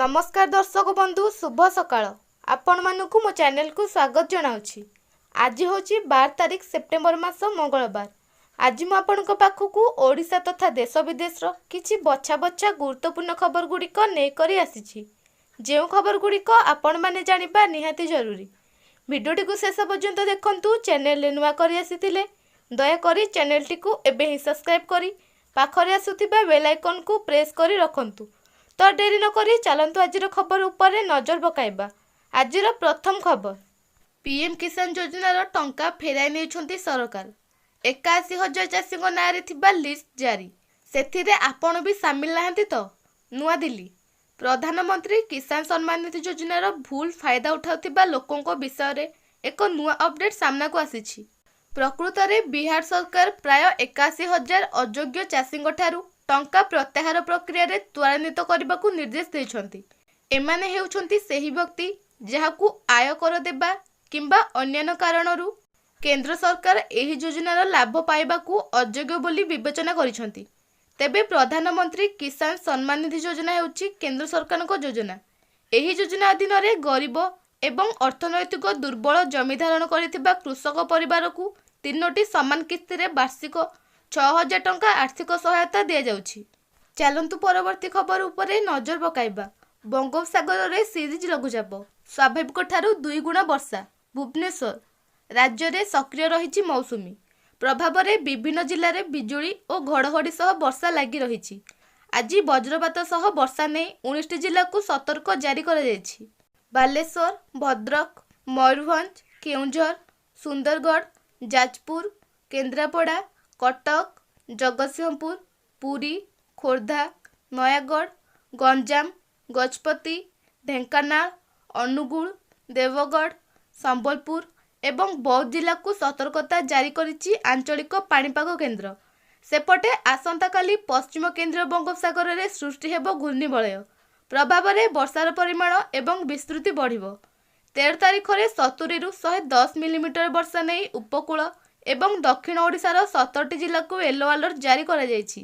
ନମସ୍କାର ଦର୍ଶକ ବନ୍ଧୁ, ଶୁଭ ସକାଳ। ଆପଣମାନଙ୍କୁ ମୋ ଚ୍ୟାନେଲକୁ ସ୍ୱାଗତ ଜଣାଉଛି। ଆଜି ହେଉଛି 12 ତାରିଖ ସେପ୍ଟେମ୍ବର ମାସ, ମଙ୍ଗଳବାର। ଆଜି ମୁଁ ଆପଣଙ୍କ ପାଖକୁ ଓଡ଼ିଶା ତଥା ଦେଶ ବିଦେଶର କିଛି ବଛା ବଛା ଗୁରୁତ୍ୱପୂର୍ଣ୍ଣ ଖବର ଗୁଡ଼ିକ ନେଇକରି ଆସିଛି, ଯେଉଁ ଖବର ଗୁଡ଼ିକ ଆପଣମାନେ ଜାଣିବା ନିହାତି ଜରୁରୀ। ଭିଡ଼ିଓଟିକୁ ଶେଷ ପର୍ଯ୍ୟନ୍ତ ଦେଖନ୍ତୁ। ଚ୍ୟାନେଲରେ ନୂଆ କରି ଆସିଥିଲେ ଦୟାକରି ଚ୍ୟାନେଲଟିକୁ ଏବେ ହିଁ ସବସ୍କ୍ରାଇବ୍ କରି ପାଖରେ ଆସୁଥିବା ବେଲ୍ ଆଇକନ୍କୁ ପ୍ରେସ୍ କରି ରଖନ୍ତୁ। ତ ଡେରି ନକରି ଚାଲନ୍ତୁ ଆଜିର ଖବର ଉପରେ ନଜର ପକାଇବା। ଆଜିର ପ୍ରଥମ ଖବର, ପିଏମ୍ କିଷାନ ଯୋଜନାର ଟଙ୍କା ଫେରାଇ ନେଇଛନ୍ତି ସରକାର। 81 ହଜାର ଚାଷୀଙ୍କ ନାଁରେ ଥିବା ଲିଷ୍ଟ ଜାରି, ସେଥିରେ ଆପଣ ବି ସାମିଲ ନାହାନ୍ତି ତ? ନୂଆଦିଲ୍ଲୀ, ପ୍ରଧାନମନ୍ତ୍ରୀ କିଷାନ ସମ୍ମାନ ନିଧି ଯୋଜନାର ଭୁଲ ଫାଇଦା ଉଠାଉଥିବା ଲୋକଙ୍କ ବିଷୟରେ ଏକ ନୂଆ ଅପଡେଟ୍ ସାମ୍ନାକୁ ଆସିଛି। ପ୍ରକୃତରେ ବିହାର ସରକାର ପ୍ରାୟ 81 ହଜାର ଅଯୋଗ୍ୟ ଚାଷୀଙ୍କଠାରୁ ଟଙ୍କା ପ୍ରତ୍ୟାହାର ପ୍ରକ୍ରିୟାରେ ତ୍ୱରାନ୍ୱିତ କରିବାକୁ ନିର୍ଦ୍ଦେଶ ଦେଇଛନ୍ତି। ଏମାନେ ହେଉଛନ୍ତି ସେହି ବ୍ୟକ୍ତି ଯାହାକୁ ଆୟକର ଦେବା କିମ୍ବା ଅନ୍ୟାନ୍ୟ କାରଣରୁ କେନ୍ଦ୍ର ସରକାର ଏହି ଯୋଜନାର ଲାଭ ପାଇବାକୁ ଅଯୋଗ୍ୟ ବୋଲି ବିବେଚନା କରିଛନ୍ତି। ତେବେ ପ୍ରଧାନମନ୍ତ୍ରୀ କିଷାନ ସମ୍ମାନ ନିଧି ଯୋଜନା ହେଉଛି କେନ୍ଦ୍ର ସରକାରଙ୍କ ଯୋଜନା। ଏହି ଯୋଜନା ଅଧୀନରେ ଗରିବ ଏବଂ ଅର୍ଥନୈତିକ ଦୁର୍ବଳ ଜମି ଧାରଣ କରିଥିବା କୃଷକ ପରିବାରକୁ 3ଟି ସମାନ କିସ୍ତିରେ ବାର୍ଷିକ 6000 ଟଙ୍କା ଆର୍ଥିକ ସହାୟତା ଦିଆଯାଉଛି। ଚାଲନ୍ତୁ ପରବର୍ତ୍ତୀ ଖବର ଉପରେ ନଜର ପକାଇବା। ବଙ୍ଗୋପସାଗରରେ ସିରିଜ୍ ଲଘୁଚାପ, ସ୍ୱାଭାବିକ ଠାରୁ 2 ଗୁଣ ବର୍ଷା। ଭୁବନେଶ୍ୱର, ରାଜ୍ୟରେ ସକ୍ରିୟ ରହିଛି ମୌସୁମୀ। ପ୍ରଭାବରେ ବିଭିନ୍ନ ଜିଲ୍ଲାରେ ବିଜୁଳି ଓ ଘଡ଼ଘଡ଼ି ସହ ବର୍ଷା ଲାଗି ରହିଛି। ଆଜି ବଜ୍ରପାତ ସହ ବର୍ଷା ନେଇ 19ଟି ଜିଲ୍ଲାକୁ ସତର୍କ ଜାରି କରାଯାଇଛି। ବାଲେଶ୍ୱର, ଭଦ୍ରକ, ମୟୂରଭଞ୍ଜ, କେଉଁଝର, ସୁନ୍ଦରଗଡ଼, ଯାଜପୁର, କେନ୍ଦ୍ରାପଡ଼ା, କଟକ, ଜଗତସିଂହପୁର, ପୁରୀ, ଖୋର୍ଦ୍ଧା, ନୟାଗଡ଼, ଗଞ୍ଜାମ, ଗଜପତି, ଢେଙ୍କାନାଳ, ଅନୁଗୁଳ, ଦେବଗଡ଼, ସମ୍ବଲପୁର ଏବଂ ବୌଦ୍ଧ ଜିଲ୍ଲାକୁ ସତର୍କତା ଜାରି କରିଛି ଆଞ୍ଚଳିକ ପାଣିପାଗ କେନ୍ଦ୍ର। ସେପଟେ ଆସନ୍ତାକାଲି ପଶ୍ଚିମ କେନ୍ଦ୍ରୀୟ ବଙ୍ଗୋପସାଗରରେ ସୃଷ୍ଟି ହେବ ଘୂର୍ଣ୍ଣିବଳୟ। ପ୍ରଭାବରେ ବର୍ଷାର ପରିମାଣ ଏବଂ ବିସ୍ତୃତି ବଢ଼ିବ। 13 ତାରିଖରେ 70ରୁ 110 ମିଲିମିଟର ବର୍ଷା ନେଇ ଉପକୂଳ ଏବଂ ଦକ୍ଷିଣ ଓଡ଼ିଶାର 17ଟି ଜିଲ୍ଲାକୁ ୟେଲୋ ଆଲର୍ଟ ଜାରି କରାଯାଇଛି।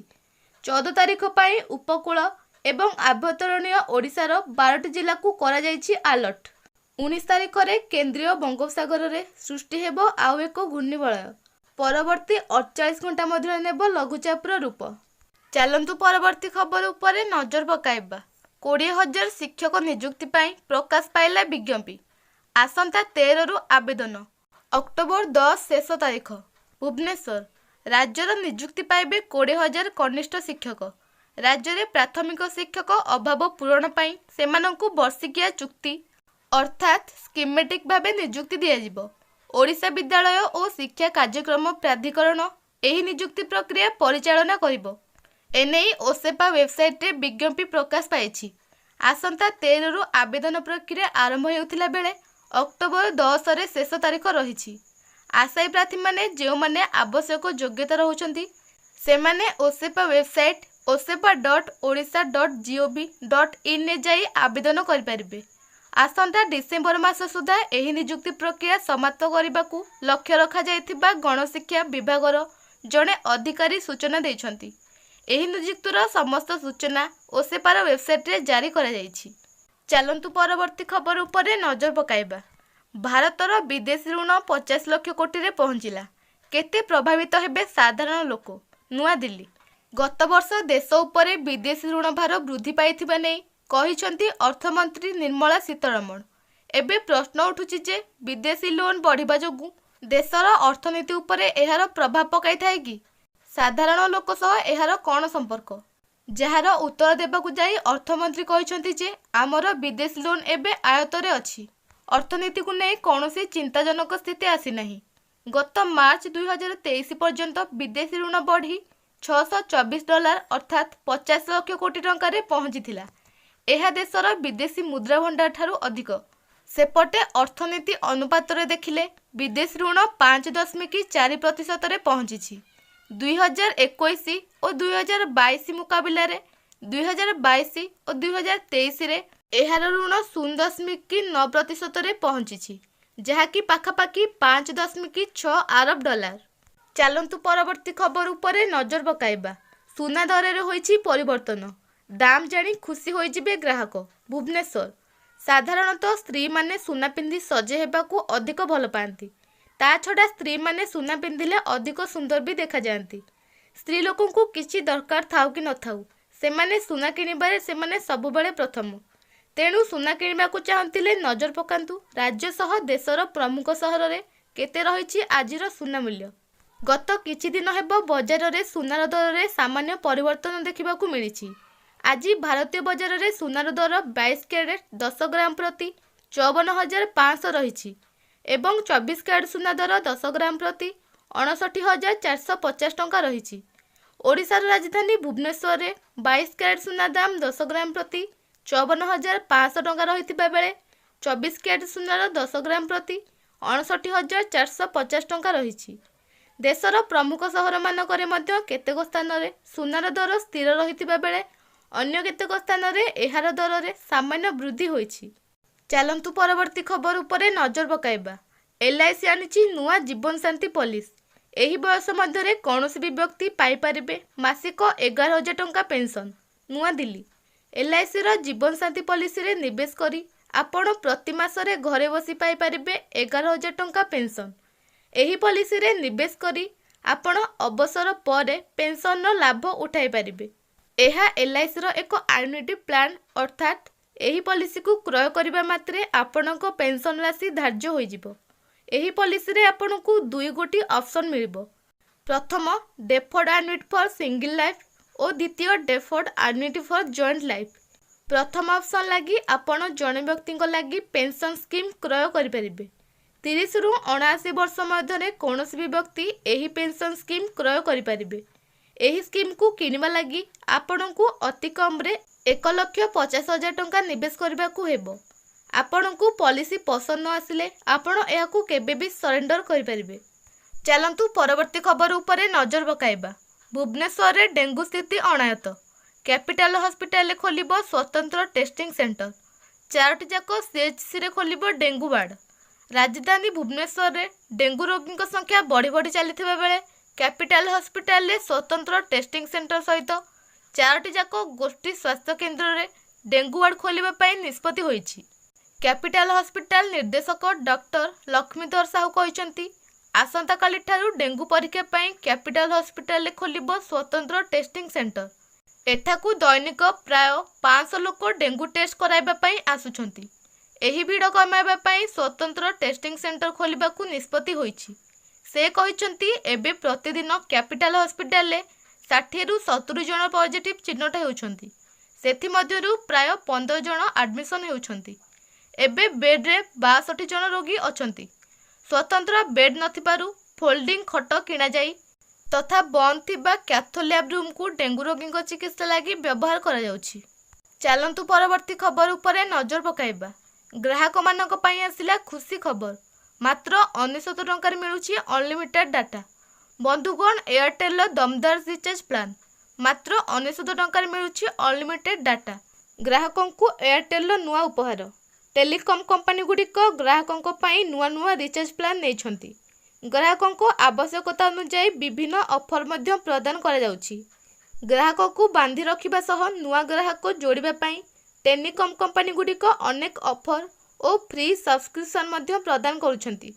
14 ତାରିଖ ପାଇଁ ଉପକୂଳ ଏବଂ ଆଭ୍ୟନ୍ତରୀଣ ଓଡ଼ିଶାର 12ଟି ଜିଲ୍ଲାକୁ କରାଯାଇଛି ଆଲର୍ଟ। 19 ତାରିଖରେ କେନ୍ଦ୍ରୀୟ ବଙ୍ଗୋପସାଗରରେ ସୃଷ୍ଟି ହେବ ଆଉ ଏକ ଘୂର୍ଣ୍ଣିବଳୟ। ପରବର୍ତ୍ତୀ 48 ଘଣ୍ଟା ମଧ୍ୟରେ ନେବ ଲଘୁଚାପର ରୂପ। ଚାଲନ୍ତୁ ପରବର୍ତ୍ତୀ ଖବର ଉପରେ ନଜର ପକାଇବା। 20 ହଜାର ଶିକ୍ଷକ ନିଯୁକ୍ତି ପାଇଁ ପ୍ରକାଶ ପାଇଲା ବିଜ୍ଞପ୍ତି, ଆସନ୍ତା 13ରୁ ଆବେଦନ, ଅକ୍ଟୋବର 10 ଶେଷ ତାରିଖ। ଭୁବନେଶ୍ୱର, ରାଜ୍ୟର ନିଯୁକ୍ତି ପାଇବେ 20 ହଜାର କନିଷ୍ଠ ଶିକ୍ଷକ। ରାଜ୍ୟରେ ପ୍ରାଥମିକ ଶିକ୍ଷକ ଅଭାବ ପୂରଣ ପାଇଁ ସେମାନଙ୍କୁ ବର୍ଷିକିଆ ଚୁକ୍ତି ଅର୍ଥାତ୍ ସ୍କିମେଟିକ୍ ଭାବେ ନିଯୁକ୍ତି ଦିଆଯିବ। ଓଡ଼ିଶା ବିଦ୍ୟାଳୟ ଓ ଶିକ୍ଷା କାର୍ଯ୍ୟକ୍ରମ ପ୍ରାଧିକରଣ ଏହି ନିଯୁକ୍ତି ପ୍ରକ୍ରିୟା ପରିଚାଳନା କରିବ। ଏନେଇ ଓସେପା ୱେବସାଇଟ୍ରେ ବିଜ୍ଞପ୍ତି ପ୍ରକାଶ ପାଇଛି। ଆସନ୍ତା 13ରୁ ଆବେଦନ ପ୍ରକ୍ରିୟା ଆରମ୍ଭ ହେଉଥିଲା ବେଳେ ଅକ୍ଟୋବର 10ରେ ଶେଷ ତାରିଖ ରହିଛି। ଆଶାୟୀ ପ୍ରାର୍ଥୀମାନେ ଯେଉଁମାନେ ଆବଶ୍ୟକ ଯୋଗ୍ୟତା ରହୁଛନ୍ତି, ସେମାନେ ଓସେପା ୱେବସାଇଟ୍ osepa.odisha.gov.inରେ ଯାଇ ଆବେଦନ କରିପାରିବେ। ଆସନ୍ତା ଡିସେମ୍ବର ମାସ ସୁଦ୍ଧା ଏହି ନିଯୁକ୍ତି ପ୍ରକ୍ରିୟା ସମାପ୍ତ କରିବାକୁ ଲକ୍ଷ୍ୟ ରଖାଯାଇଥିବା ଗଣଶିକ୍ଷା ବିଭାଗର ଜଣେ ଅଧିକାରୀ ସୂଚନା ଦେଇଛନ୍ତି। ଏହି ନିଯୁକ୍ତିର ସମସ୍ତ ସୂଚନା ଓସେପାର ୱେବସାଇଟ୍ରେ ଜାରି କରାଯାଇଛି। ଚାଲନ୍ତୁ ପରବର୍ତ୍ତୀ ଖବର ଉପରେ ନଜର ପକାଇବା। ଭାରତର ବିଦେଶୀ ଋଣ 50 ଲକ୍ଷ କୋଟିରେ ପହଞ୍ଚିଲା, କେତେ ପ୍ରଭାବିତ ହେବେ ସାଧାରଣ ଲୋକ? ନୂଆଦିଲ୍ଲୀ, ଗତବର୍ଷ ଦେଶ ଉପରେ ବିଦେଶୀ ଋଣ ଭାର ବୃଦ୍ଧି ପାଇଥିବା ନେଇ କହିଛନ୍ତି ଅର୍ଥମନ୍ତ୍ରୀ ନିର୍ମଳା ସୀତାରମଣ। ଏବେ ପ୍ରଶ୍ନ ଉଠୁଛି ଯେ ବିଦେଶୀ ଲୋନ୍ ବଢ଼ିବା ଯୋଗୁଁ ଦେଶର ଅର୍ଥନୀତି ଉପରେ ଏହାର ପ୍ରଭାବ ପକାଇଥାଏ କି? ସାଧାରଣ ଲୋକ ସହ ଏହାର କ'ଣ ସମ୍ପର୍କ? ଯାହାର ଉତ୍ତର ଦେବାକୁ ଯାଇ ଅର୍ଥମନ୍ତ୍ରୀ କହିଛନ୍ତି ଯେ ଆମର ବିଦେଶୀ ଲୋନ୍ ଏବେ ଆୟତ୍ତରେ ଅଛି। ଅର୍ଥନୀତିକୁ ନେଇ କୌଣସି ଚିନ୍ତାଜନକ ସ୍ଥିତି ଆସିନାହିଁ। ଗତ ମାର୍ଚ୍ଚ 2023 ପର୍ଯ୍ୟନ୍ତ ବିଦେଶୀ ଋଣ ବଢ଼ି 624 ଡଲାର ଅର୍ଥାତ୍ 50 ଲକ୍ଷ କୋଟି ଟଙ୍କାରେ ପହଞ୍ଚିଥିଲା। ଏହା ଦେଶର ବିଦେଶୀ ମୁଦ୍ରା ଭଣ୍ଡାର ଠାରୁ ଅଧିକ। ସେପଟେ ଅର୍ଥନୀତି ଅନୁପାତରେ ଦେଖିଲେ ବିଦେଶୀ ଋଣ 5.4 ପ୍ରତିଶତରେ ପହଞ୍ଚିଛି। 2021 ଓ 2022 ମୁକାବିଲାରେ 2022 ଓ 2023ରେ ଏହାର ଋଣ 0.9 ପ୍ରତିଶତରେ ପହଞ୍ଚିଛି, ଯାହାକି ପାଖାପାଖି 5.6 ଆରବ ଡଲାର। ଚାଲନ୍ତୁ ପରବର୍ତ୍ତୀ ଖବର ଉପରେ ନଜର ପକାଇବା। ସୁନା ଦରରେ ହୋଇଛି ପରିବର୍ତ୍ତନ, ଦାମ୍ ଜାଣି ଖୁସି ହୋଇଯିବେ ଗ୍ରାହକ। ଭୁବନେଶ୍ୱର, ସାଧାରଣତଃ ସ୍ତ୍ରୀମାନେ ସୁନା ପିନ୍ଧି ସଜେଇ ହେବାକୁ ଅଧିକ ଭଲ ପାଆନ୍ତି। ତା ଛଡ଼ା ସ୍ତ୍ରୀମାନେ ସୁନା ପିନ୍ଧିଲେ ଅଧିକ ସୁନ୍ଦର ବି ଦେଖାଯାଆନ୍ତି। ସ୍ତ୍ରୀ ଲୋକଙ୍କୁ କିଛି ଦରକାର ଥାଉ କି ନଥାଉ, ସେମାନେ ସୁନା କିଣିବାରେ ସେମାନେ ସବୁବେଳେ ପ୍ରଥମ। ତେଣୁ ସୁନା କିଣିବାକୁ ଚାହୁଁଥିଲେ ନଜର ପକାନ୍ତୁ ରାଜ୍ୟ ସହ ଦେଶର ପ୍ରମୁଖ ସହରରେ କେତେ ରହିଛି ଆଜିର ସୁନା ମୂଲ୍ୟ। ଗତ କିଛି ଦିନ ହେବ ବଜାରରେ ସୁନାର ଦରରେ ସାମାନ୍ୟ ପରିବର୍ତ୍ତନ ଦେଖିବାକୁ ମିଳିଛି। ଆଜି ଭାରତୀୟ ବଜାରରେ ସୁନାର ଦର 22 କ୍ୟାରେଟ୍ 10 ଗ୍ରାମ ପ୍ରତି 54,500 ରହିଛି ଏବଂ 24 କ୍ୟାରେଟ୍ ସୁନା ଦର 10 ଗ୍ରାମ ପ୍ରତି 59,450 ଟଙ୍କା ରହିଛି। ଓଡ଼ିଶାର ରାଜଧାନୀ ଭୁବନେଶ୍ୱରରେ 22 କ୍ୟାରେଟ୍ ସୁନା ଦାମ 10 ଗ୍ରାମ ପ୍ରତି 54,500 ଟଙ୍କା ରହିଥିବା ବେଳେ 24 କ୍ୟାରେଟ୍ ସୁନାର 10 ଗ୍ରାମ ପ୍ରତି 59,450 ଟଙ୍କା ରହିଛି। ଦେଶର ପ୍ରମୁଖ ସହରମାନଙ୍କରେ ମଧ୍ୟ କେତେକ ସ୍ଥାନରେ ସୁନାର ଦର ସ୍ଥିର ରହିଥିବା ବେଳେ ଅନ୍ୟ କେତେକ ସ୍ଥାନରେ ଏହାର ଦରରେ ସାମାନ୍ୟ ବୃଦ୍ଧି ହୋଇଛି। ଚାଲନ୍ତୁ ପରବର୍ତ୍ତୀ ଖବର ଉପରେ ନଜର ପକାଇବା। ଏଲ୍ଆଇସି ଆଣିଛି ନୂଆ ଜୀବନଶାନ୍ତି ପଲିସି। ଏହି ବୟସ ମଧ୍ୟରେ କୌଣସି ବି ବ୍ୟକ୍ତି ପାଇପାରିବେ ମାସିକ 11,000 ଟଙ୍କା ପେନ୍ସନ୍। ନୂଆଦିଲ୍ଲୀ, ଏଲ୍ଆଇସିର ଜୀବନଶାନ୍ତି ପଲିସିରେ ନିବେଶ କରି ଆପଣ ପ୍ରତି ମାସରେ ଘରେ ବସି ପାଇପାରିବେ 11,000 ଟଙ୍କା ପେନ୍ସନ୍। ଏହି ପଲିସିରେ ନିବେଶ କରି ଆପଣ ଅବସର ପରେ ପେନ୍ସନ୍ର ଲାଭ ଉଠାଇ ପାରିବେ। ଏହା ଏଲ୍ଆଇସିର ଏକ ଆନୁଇଟି ପ୍ଲାନ୍, ଅର୍ଥାତ୍ ଏହି ପଲିସିକୁ କ୍ରୟ କରିବା ମାତ୍ରେ ଆପଣଙ୍କ ପେନ୍ସନ୍ ରାଶି ଧାର୍ଯ୍ୟ ହୋଇଯିବ। ଏହି ପଲିସିରେ ଆପଣଙ୍କୁ 2 ଗୋଟି ଅପସନ୍ ମିଳିବ। ପ୍ରଥମ ଡେଫର୍ଡ ଆନୁଇଟି ଫର୍ ସିଙ୍ଗଲ ଲାଇଫ୍ ଓ ଦ୍ୱିତୀୟ ଡେଫର୍ଡ ଆନୁଇଟି ଫର୍ ଜଏଣ୍ଟ ଲାଇଫ୍। ପ୍ରଥମ ଅପସନ୍ ଲାଗି ଆପଣ ଜଣେ ବ୍ୟକ୍ତିଙ୍କ ଲାଗି ପେନ୍ସନ୍ ସ୍କିମ୍ କ୍ରୟ କରିପାରିବେ। 30ରୁ 79 ବର୍ଷ ମଧ୍ୟରେ କୌଣସି ବି ବ୍ୟକ୍ତି ଏହି ପେନ୍ସନ୍ ସ୍କିମ୍ କ୍ରୟ କରିପାରିବେ। ଏହି ସ୍କିମ୍କୁ କିଣିବା ଲାଗି ଆପଣଙ୍କୁ ଅତି କମ୍ରେ 1,50,000 ଟଙ୍କା ନିବେଶ କରିବାକୁ ହେବ। ଆପଣଙ୍କୁ ପଲିସି ପସନ୍ଦ ନ ଆସିଲେ ଆପଣ ଏହାକୁ କେବେ ବି ସରେଣ୍ଡର କରିପାରିବେ। ଚାଲନ୍ତୁ ପରବର୍ତ୍ତୀ ଖବର ଉପରେ ନଜର ପକାଇବା। ଭୁବନେଶ୍ୱରରେ ଡେଙ୍ଗୁ ସ୍ଥିତି ଅଣାୟତ୍ତ। କ୍ୟାପିଟାଲ ହସ୍ପିଟାଲରେ ଖୋଲିବ ସ୍ୱତନ୍ତ୍ର ଟେଷ୍ଟିଂ ସେଣ୍ଟର। 4ଟି ଯାକ ସିଏଚ୍ସିରେ ଖୋଲିବ ଡେଙ୍ଗୁ ୱାର୍ଡ। ରାଜଧାନୀ ଭୁବନେଶ୍ୱରରେ ଡେଙ୍ଗୁ ରୋଗୀଙ୍କ ସଂଖ୍ୟା ବଢ଼ି ବଢ଼ି ଚାଲିଥିବା ବେଳେ କ୍ୟାପିଟାଲ ହସ୍ପିଟାଲରେ ସ୍ୱତନ୍ତ୍ର ଟେଷ୍ଟିଂ ସେଣ୍ଟର ସହିତ 4ଟି ଯାକ ଗୋଷ୍ଠୀ ସ୍ୱାସ୍ଥ୍ୟ କେନ୍ଦ୍ରରେ ଡେଙ୍ଗୁ ୱାର୍ଡ ଖୋଲିବା ପାଇଁ ନିଷ୍ପତ୍ତି ହୋଇଛି। କ୍ୟାପିଟାଲ ହସ୍ପିଟାଲ ନିର୍ଦ୍ଦେଶକ ଡକ୍ଟର ଲକ୍ଷ୍ମୀଧର ସାହୁ କହିଛନ୍ତି, ଆସନ୍ତାକାଲିଠାରୁ ଡେଙ୍ଗୁ ପରୀକ୍ଷା ପାଇଁ କ୍ୟାପିଟାଲ ହସ୍ପିଟାଲରେ ଖୋଲିବ ସ୍ୱତନ୍ତ୍ର ଟେଷ୍ଟିଂ ସେଣ୍ଟର। ଏଠାକୁ ଦୈନିକ ପ୍ରାୟ 500 ଲୋକ ଡେଙ୍ଗୁ ଟେଷ୍ଟ କରାଇବା ପାଇଁ ଆସୁଛନ୍ତି। ଏହି ଭିଡ଼ କମାଇବା ପାଇଁ ସ୍ୱତନ୍ତ୍ର ଟେଷ୍ଟିଂ ସେଣ୍ଟର ଖୋଲିବାକୁ ନିଷ୍ପତ୍ତି ହୋଇଛି। ସେ କହିଛନ୍ତି, ଏବେ ପ୍ରତିଦିନ କ୍ୟାପିଟାଲ ହସ୍ପିଟାଲରେ 60ରୁ 70 ଜଣ ପଜିଟିଭ୍ ଚିହ୍ନଟ ହେଉଛନ୍ତି। ସେଥିମଧ୍ୟରୁ ପ୍ରାୟ 15 ଜଣ ଆଡମିସନ୍ ହେଉଛନ୍ତି। ଏବେ ବେଡ୍ରେ 62 ଜଣ ରୋଗୀ ଅଛନ୍ତି। ସ୍ୱତନ୍ତ୍ର ବେଡ୍ ନଥିବାରୁ ଫୋଲ୍ଡିଂ ଖଟ କିଣାଯାଇ ତଥା ବନ୍ଦ ଥିବା କ୍ୟାଥୋଲ୍ୟାବ୍ ରୁମ୍କୁ ଡେଙ୍ଗୁ ରୋଗୀଙ୍କ ଚିକିତ୍ସା ଲାଗି ବ୍ୟବହାର କରାଯାଉଛି। ଚାଲନ୍ତୁ ପରବର୍ତ୍ତୀ ଖବର ଉପରେ ନଜର ପକାଇବା। ଗ୍ରାହକମାନଙ୍କ ପାଇଁ ଆସିଲା ଖୁସି ଖବର। ମାତ୍ର 99 ଟଙ୍କାରେ ମିଳୁଛି ଅନଲିମିଟେଡ୍ ଡାଟା। ବନ୍ଧୁଗଣ, ଏୟାରଟେଲର ଦମଦାର ରିଚାର୍ଜ ପ୍ଲାନ୍। ମାତ୍ର 99 ଟଙ୍କାରେ ମିଳୁଛି ଅନଲିମିଟେଡ୍ ଡାଟା। ଗ୍ରାହକଙ୍କୁ ଏୟାରଟେଲର ନୂଆ ଉପହାର। ଟେଲିକମ୍ କମ୍ପାନୀଗୁଡ଼ିକ ଗ୍ରାହକଙ୍କ ପାଇଁ ନୂଆ ନୂଆ ରିଚାର୍ଜ ପ୍ଲାନ୍ ନେଇଛନ୍ତି। ଗ୍ରାହକଙ୍କ ଆବଶ୍ୟକତା ଅନୁଯାୟୀ ବିଭିନ୍ନ ଅଫର୍ ମଧ୍ୟ ପ୍ରଦାନ କରାଯାଉଛି। ଗ୍ରାହକକୁ ବାନ୍ଧି ରଖିବା ସହ ନୂଆ ଗ୍ରାହକ ଯୋଡ଼ିବା ପାଇଁ ଟେଲିକମ୍ କମ୍ପାନୀଗୁଡ଼ିକ ଅନେକ ଅଫର୍ ଓ ଫ୍ରି ସବସ୍କ୍ରିପସନ୍ ମଧ୍ୟ ପ୍ରଦାନ କରୁଛନ୍ତି।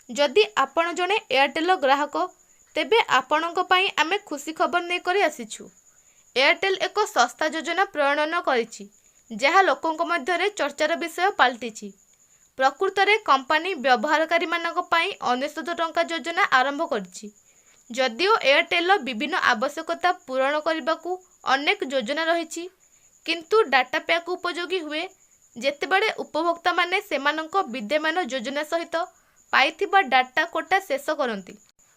ଯଦି ଆପଣ ଜଣେ ଏୟାରଟେଲର ଗ୍ରାହକ, ତେବେ ଆପଣଙ୍କ ପାଇଁ ଆମେ ଖୁସି ଖବର ନେଇକରି ଆସିଛୁ। ଏୟାରଟେଲ ଏକ ଶସ୍ତା ଯୋଜନା ପ୍ରଣୟନ କରିଛି, ଯାହା ଲୋକଙ୍କ ମଧ୍ୟରେ ଚର୍ଚ୍ଚାର ବିଷୟ ପାଲଟିଛି। ପ୍ରକୃତରେ କମ୍ପାନୀ ବ୍ୟବହାରକାରୀମାନଙ୍କ ପାଇଁ 99 ଟଙ୍କା ଯୋଜନା ଆରମ୍ଭ କରିଛି। ଯଦିଓ ଏୟାରଟେଲର ବିଭିନ୍ନ ଆବଶ୍ୟକତା ପୂରଣ କରିବାକୁ ଅନେକ ଯୋଜନା ରହିଛି, କିନ୍ତୁ ଡାଟା ପ୍ୟାକ୍ ଉପଯୋଗୀ ହୁଏ ଯେତେବେଳେ ଉପଭୋକ୍ତାମାନେ ସେମାନଙ୍କ ବିଦ୍ୟମାନ ଯୋଜନା ସହିତ ପାଇଥିବା ଡାଟା କୋଟା ଶେଷ କରନ୍ତି।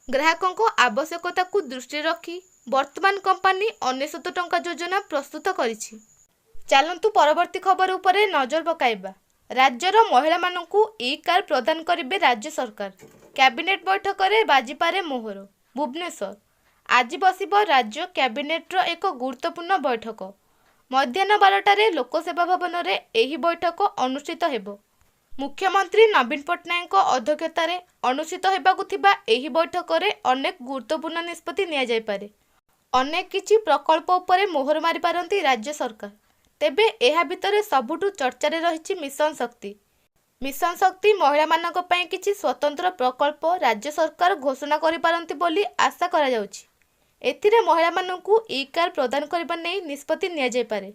ଗ୍ରାହକଙ୍କ ଆବଶ୍ୟକତାକୁ ଦୃଷ୍ଟିରେ ରଖି ବର୍ତ୍ତମାନ କମ୍ପାନୀ 99 ଟଙ୍କା ଯୋଜନା ପ୍ରସ୍ତୁତ କରିଛି। ଚାଲନ୍ତୁ ପରବର୍ତ୍ତୀ ଖବର ଉପରେ ନଜର ପକାଇବା। ରାଜ୍ୟର ମହିଳାମାନଙ୍କୁ ଇ କାର୍ଡ ପ୍ରଦାନ କରିବେ ରାଜ୍ୟ ସରକାର। କ୍ୟାବିନେଟ୍ ବୈଠକରେ ବାଜିପାରେ ମୋହର। ଭୁବନେଶ୍ୱର, ଆଜି ବସିବ ରାଜ୍ୟ କ୍ୟାବିନେଟ୍ର ଏକ ଗୁରୁତ୍ୱପୂର୍ଣ୍ଣ ବୈଠକ। ମଧ୍ୟାହ୍ନ 12ଟାରେ ଲୋକସେବା ଭବନରେ ଏହି ବୈଠକ ଅନୁଷ୍ଠିତ ହେବ। ମୁଖ୍ୟମନ୍ତ୍ରୀ ନବୀନ ପଟ୍ଟନାୟକଙ୍କ ଅଧ୍ୟକ୍ଷତାରେ ଅନୁଷ୍ଠିତ ହେବାକୁ ଥିବା ଏହି ବୈଠକରେ ଅନେକ ଗୁରୁତ୍ୱପୂର୍ଣ୍ଣ ନିଷ୍ପତ୍ତି ନିଆଯାଇପାରେ। ଅନେକ କିଛି ପ୍ରକଳ୍ପ ଉପରେ ମୋହର ମାରିପାରନ୍ତି ରାଜ୍ୟ ସରକାର। ତେବେ ଏହା ଭିତରେ ସବୁଠୁ ଚର୍ଚ୍ଚାରେ ରହିଛି ମିଶନ ଶକ୍ତି। ମିଶନ ଶକ୍ତି ମହିଳାମାନଙ୍କ ପାଇଁ କିଛି ସ୍ୱତନ୍ତ୍ର ପ୍ରକଳ୍ପ ରାଜ୍ୟ ସରକାର ଘୋଷଣା କରିପାରନ୍ତି ବୋଲି ଆଶା କରାଯାଉଛି। ଏଥିରେ ମହିଳାମାନଙ୍କୁ ଇ କାର୍ ପ୍ରଦାନ କରିବା ନେଇ ନିଷ୍ପତ୍ତି ନିଆଯାଇପାରେ।